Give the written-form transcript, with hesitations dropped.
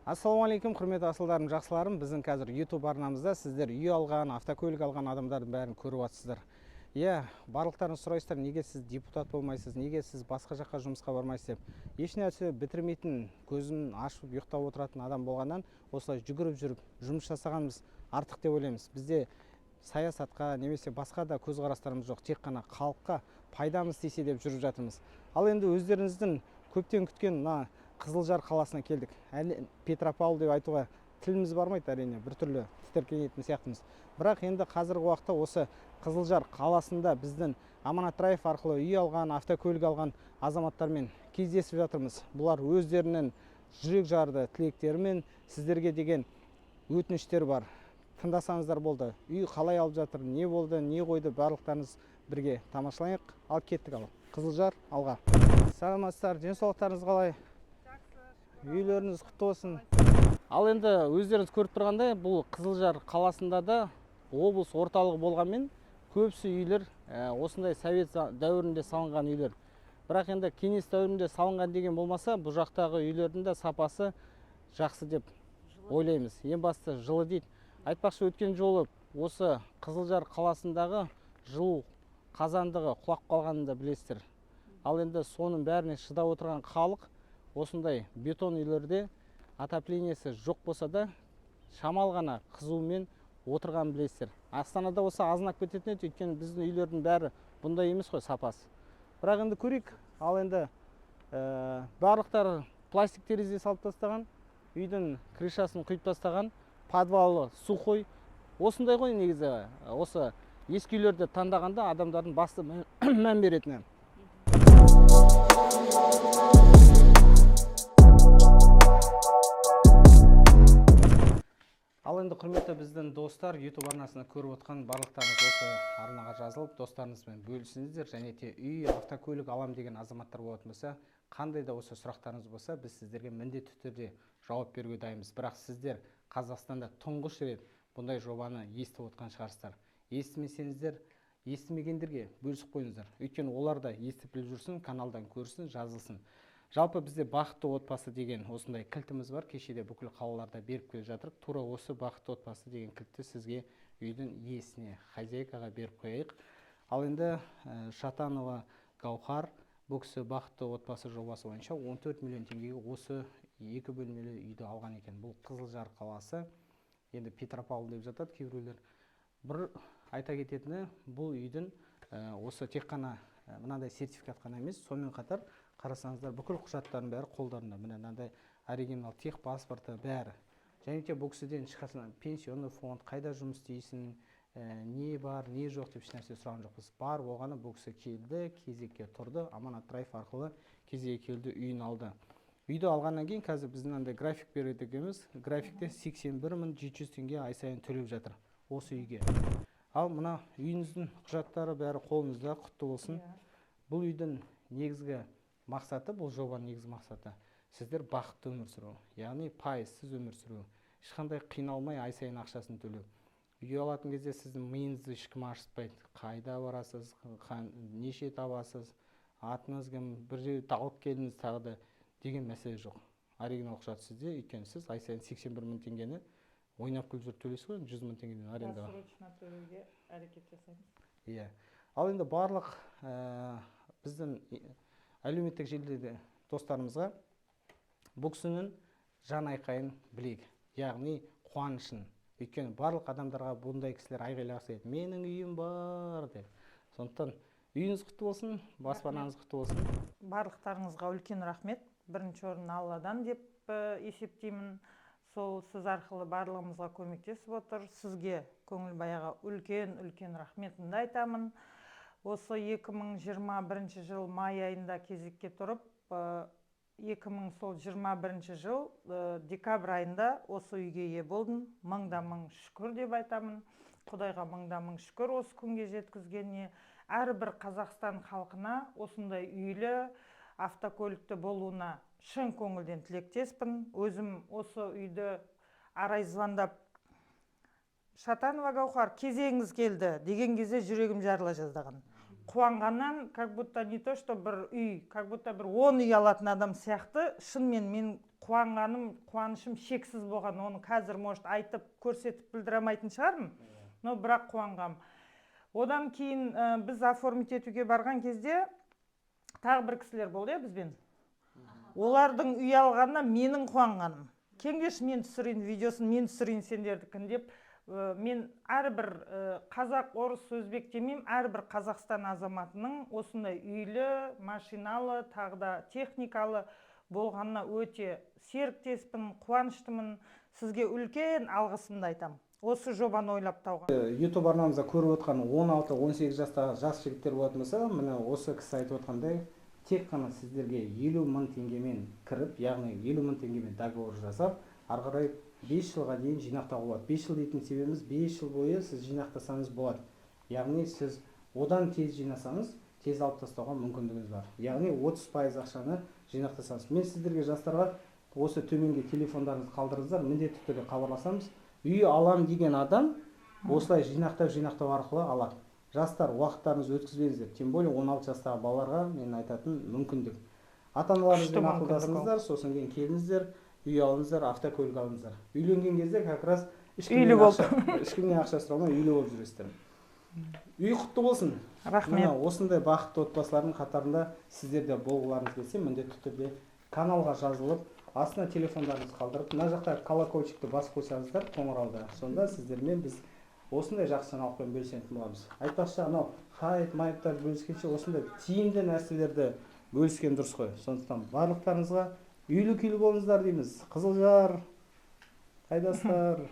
Ассалаумағалейкум, құрметті асылдарым, жақсыларым! Біздің қазір YouTube арнамызда сіздер үй алған, автокөлік алған адамдардың бәрін көріп жатсыздар. Иә, барлықтарыңыз сұрайсыздар, неге сіз депутат болмайсыз, неге сіз басқа жаққа жұмысқа бармайсыз деп. Ешнәрсе бітірмейтін, көзін ашып ұйықтап отыратын адам болғаннан, осылай жүгіріп жүріп жұмыс жасағанымыз артық деп ойлаймыз. Бізде саясатқа немесе басқа да көзқарастарымыз жоқ, тек қана халыққа пайдамыз тисе деп жүріп жатырмыз. Ал енді өздеріңіздің көптен күткен мына Қызылжар қаласына келдік. Әлі Петропавл деп айтуға тіліміз бармайды, әрине, біртүрлі тітіркенетін сияқтымыз. Бірақ енді қазіргі уақытта осы Қызылжар қаласында біздің Аманат Драйв арқылы үй алған, автокөлік алған азаматтармен кездесіп жатырмыз. Бұлар өздерінің жүрек жарды тілектерімен, сіздерге деген өтініштер бар, тыңдасаңыздар болды. Үй қалай алып жатыр, не болды, не қойды, барлықтарыңыз бірге тамашалайық. Ал кеттік, ал Қызылжар, алға! Саламатсыздар, денсаулықтарыңыз қалай, үйлеріңіз құтты болсын! Ал енді өздеріңіз көріп тұрғандай, бұл Қызылжар қаласында да облыс орталығы болғанмен, көбісі үйлер осындай совет дәуірінде салынған үйлер. Бірақ енді кеңес дәуірінде салынған деген болмаса, бұл жақтағы үйлердің де сапасы жақсы деп ойлаймыз. Ең бастысы, жылы дейді. Айтпақшы, өткен жолы осы Қызылжар қаласындағы жылу қазандығы құлап қалғанын да білесіздер. Ал енді соның бәріне шыдап отырған халық осындай бетон үйлерде отоплениесі жоқ болса да, шамал ғана қызумен отырғанын білесіздер. Астанада болса, азынап кететін еді, өйткені біздің үйлердің бәрі бұндай емес қой сапасы. Бірақ енді көрейік. Ал енді барлықтары пластик терезе салып тастаған, үйдің крышасын құйып тастаған, подвалы сухой. Осындай ғой негізі осы ескі үйлерді таңдағанда адамдардың басты мән беретіні. Ал енді, құрметті біздің достар, YouTube арнасында көріп отқан барлықтарыңыз осы арнаға жазылып, достарыңызбен бөлісіңіздер. Және де үй, автокөлік алам деген азаматтар болатын болса, қандай да осы сұрақтарыңыз болса, біз сіздерге міндетті түрде жауап беруге дайынбыз. Бірақ сіздер Қазақстанда тұңғыш рет бұндай жобаны естіп отқан шығарсыздар. Естімесеңіздер, естімегендерге бөлісіп қойыңыздар, өйткені олар да естіп біліп жүрсін, каналдан көрсін, жазылсын. Жалпы бізде «Бақытты отбасы» деген осындай кілтіміз бар, кешеде бүкіл қалаларда беріп келе жатырық. Тура осы «Бақытты отбасы» деген кілтті сізге, үйдің иесіне, хозяйкаға беріп қояйық. Ал енді Шатанова Гаухар, бұл кісі «Бақытты отбасы» жобасы бойынша 14 миллион теңгеге осы екі бөлмелі үйді алған екен. Бұл Қызылжар қаласы, енді Петропавл деп жатады кейбіреулер. Бір айта кететіні, бұл үйдің осы тек қана мынандай сертификат қана емес, сонымен қатар қарасаңыздар, бүкіл құжаттардың бәрі қолдарында. Міне, мынандай оригинал техпаспорты, бәрі. Және де бұл кісіден ешқашан пенсионный фонд, қайда жұмыс істейсің, не бар, не жоқ деп ешнәрсе сұраған жоқпыз. Бар болғаны, бұл кісі келді, кезекке тұрды, Аманат Драйв арқылы кезекке келді, үйін алды. Үйді алғаннан кейін қазір біздің андай график береді екенбіз, графикте 81 700 теңге ай сайын төлеп жатыр осы үйге. Ал мына үйіңіздің құжаттары бәрі қолыңызда, құтты болсын! Бұл үйдің негізгі мақсаты, бұл жобаның негізгі мақсаты — сіздер бақытты өмір сүру, яғни пайызсыз өмір сүру, ешқандай қиналмай ай сайын ақшасын төлеу. Үй алатын кезде сіздің миыңызды ешкім ашытпайды: қайда барасыз, неше табасыз, атыңыз кім, бір жерге алып келдіңіз тағы да деген мәселе жоқ. Оригинал құжат сізде, өйткені сіз ай сайын 81 мың теңгені ойнап күліп жүріп төлейсіз ғой, 100 мың теңгеден арендаға. Досрочно төлеуге әрекет жасаймыз. Иә, ал енді барлық біздің әлеуметтік желідегі достарымызға бұл кісінің жан айқайын білейік, яғни қуанышын. Өйткені барлық адамдарға бұндай кісілер айғайлағысы келеді, «Менің үйім бар» деп. Сондықтан үйіңіз құтты болсын, баспанаңыз құтты болсын! Барлықтарыңызға үлкен рахмет. Бірінші орын Алладан деп есептеймін. Сол сіз арқылы барлығымызға көмектесіп отыр. Сізге, Көңілбай аға, үлкен үлкен рахметімді айтамын. Осы 2021 жыл май айында кезекке тұрып, 2021 жыл декабрь айында осы үйге ие болдым. Мың да мың шүкір деп айтамын. Құдайға мың да мың шүкір осы күнге жеткізгеніне. Әрбір Қазақстан халқына осындай үйлі, автокөлікті болуына шын көңілден тілектеспін. Өзім осы үйді Арай звондап, «Шатанова Гаухар, кезегіңіз келді» деген кезде жүрегім жарыла жаздаған қуанғаннан, как будто не то что бір үй, как будто бір 10 үй алатын адам сияқты. Шынымен мен Қуанғаным, қуанышым шексіз болған. Оны қазір, может, айтып көрсетіп білдіре алмайтын шығармын, но бірақ қуанғам. Одан кейін біз оформить етуге барған кезде тағы бір кісілер болды, иә, бізбен. Олардың үй алғанына менің қуанғаным: «Келіңдерші, мен түсірейін видеосын, мен түсірейін сендердікін», – деп. Мен әрбір қазақ, орыс, өзбек демеймін, әрбір Қазақстан азаматының осындай үйлі, машиналы, тағы да техникалы болғанына өте серіктеспін, қуаныштымын. Сізге үлкен алғысымды айтамын осы жобаны ойлап тауған. Ютуб арнамызда көріп отқан 16-18 жастағы жас жігіттер болатын болса, міне, осы кісі айтып отқандай, тек қана сіздерге 50 000 теңгемен кіріп, яғни 50 000 теңгемен договор жасап, ары қарай 5 жылға дейін жинақтауға болады. 5 жыл дейтін себебіміз, 5 жыл бойы сіз жинақтасаңыз болады, яғни сіз одан тез жинасаңыз, тез алып тастауға мүмкіндігіңіз бар, яғни 30% ақшаны жинақтасаңыз. Мен сіздерге, жастарға, осы төменге телефондарыңызды қалдырыңыздар, міндетті түрде хабарласамыз. Үй алам деген адам осылай жинақтап, жинақтау арқылы алады. Жастар, уақыттарыңызды өткізбеңіздер, тем более 16 жастағы балаларға мен айтатын мүмкіндік. Ата аналарыңызбен Күшті мүмкіндік. ақылдасыңыздар, сосын кейін келіңіздер, үй алыңыздар, автокөлік алыңыздар. Үйленген кезде как раз Үйлі болып. ешкімнен ақша сұрамай, үйлі болып жүресіздер. Үй құтты болсын! Рахмет. Міне, осындай бақытты отбасылардың қатарында сіздер де болғыларыңыз келсе, міндетті түрде каналға жазылып, астына телефондарыңызды қалдырып, мына жақта колокольчикті басып қойсаңыздар, қоңырауды, сонда сіздермен біз осындай жақсы жаңалықпен бөлісетін боламыз. Айтпақшы, анау хайп майптарды бөліскенше, осындай тиімді нәрселерді бөліскен дұрыс қой. Сондықтан барлықтарыңызға үйлі күйлі болыңыздар дейміз. Қызылжар, қайдасыздар?